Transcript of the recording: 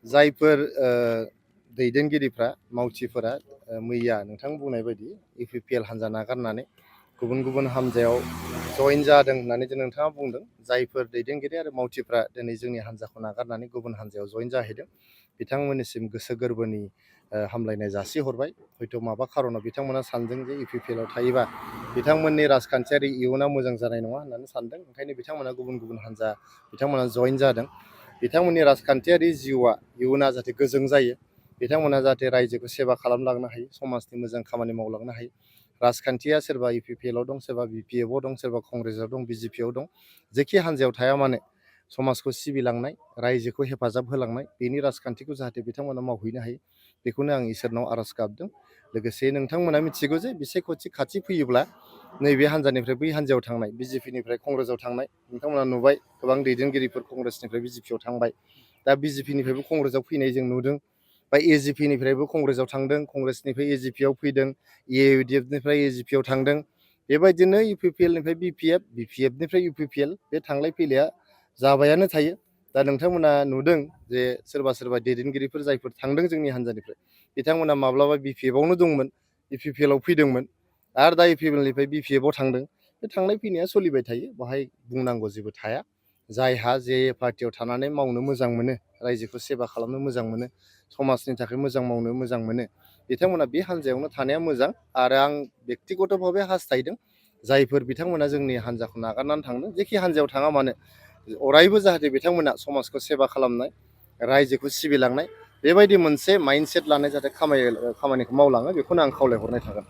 जायफोर दैदेनगिरिफ्रा मावथिफोरा मैया नोंथां बुंनाय बायदि इउपिपिएल हान्जा नागारनानै गुबुन गुबुन हान्जायाव जइन जादों होननानै नोंथाङा बुंदों। जायफोर दैदेनगिरि आरो मावथिफ्रा दिनै जोंनि हान्जाखौ नागारनानै गुबुन हान्जायाव जइन जाहैदों बिथांमोननिसिम गोसो गोरबोनि हामलायनाय जासिहरबाय। हयथ' माबा खारनाव बिथांमोना सानदों जे इउपिपिएलआव थायोबा बिथांमोननि राजखान्थियारि इयुना मोजां जानाय नङा होननानै सानदों। ओंखायनो बिथांमोना गुबुन गुबुन हान्जा बिथांमोना जइन जादों। बिथांमोननि राजखान्थियारि जिउआ इयुना जाहाथे गोजों जायो, बिथांमोना जाहाथे रायजोखौ सेबा खालामलांनो हायो, समाजनि मोजां खामानि मावलांनो हायो। राजखान्थिया सोरबा इउपिपिएलआव दं, सोरबा बिपिएफआव दं, सोरबा कंग्रेसआव दं, बिजेपिआव दं। जेखि हान्जायाव थाया मानो समाजखौ सिबिलांनाय, रायजोखौ हेफाजाब होलांनाय बेनि राजखान्थिखौ जाहाथे बिथांमोना मावहैनो हायो, बेखौनो आं इसोरनाव आर'ज गाबदों। लोगोसे नोंथांमोना मिथिगौ जे बिसायख'थि खाथि फैयोब्ला नैबे हान्जानिफ्राय बै हान्जायाव थांनाय, बिजेपिनिफ्राय कंग्रेसआव थांनाय नोंथांमोना नुबाय। गोबां दैदेनगिरिफोर कंग्रेसनिफ्राय बिजेपिआव थांबाय। दा बिजेपिनिफ्रायबो कंग्रेसआव फैनाय जों नुदों, बा एजिपिनिफ्रायबो कंग्रेसआव थांदों, कंग्रेसनिफ्राय एजिपिआव फैदों, एइउडिएफनिफ्राय एजिपिआव थांदों। बेबायदिनो इउपिपिएलनिफ्राय बिपिएफ, बिपिएफनिफ्राय इउपिपिएल बे थांलाय फैलाया जाबायानो थायो। दा नोंथांमोना नुदों जे सोरबा सोरबा दैदेनगिरिफोर जायफोर थांदों जोंनि हान्जानिफ्राय बिथांमोना माब्लाबा बिपिएफआवनो दंमोन, इउपिपिएलआव फैदोंमोन आरो दा इउपिपिएलनिफ्राय बिपिएफआव थांदों। बे थांनाय फैनाया सोलिबाय थायो, बाहाय बुंनांगौ जेबो थाया। जायहा जे पार्टियाव थानानै मावनो मोजां मोनो, रायजोखौ सेबा खालामनो मोजां मोनो, समाजनि थाखाय मोजां मावनो मोजां मोनो, बिथांमोना बे हान्जायावनो थानाया मोजां। आरो आं बेक्तिगतभावे हास्थायदों जायफोर बिथांमोना जोंनि हान्जाखौ नागारनानै थांदों, जेखि हान्जायाव थाङा मानो अरायबो जाहाथे बिथांमोना समाजखौ सेबा खालामनाय, रायजोखौ सिबिलांनाय बेबायदि मोनसे माइन्डसेट लानाय जाहाथे खामानिखौ मावलाङो, बेखौनो आं खावलायहरनाय थागोन।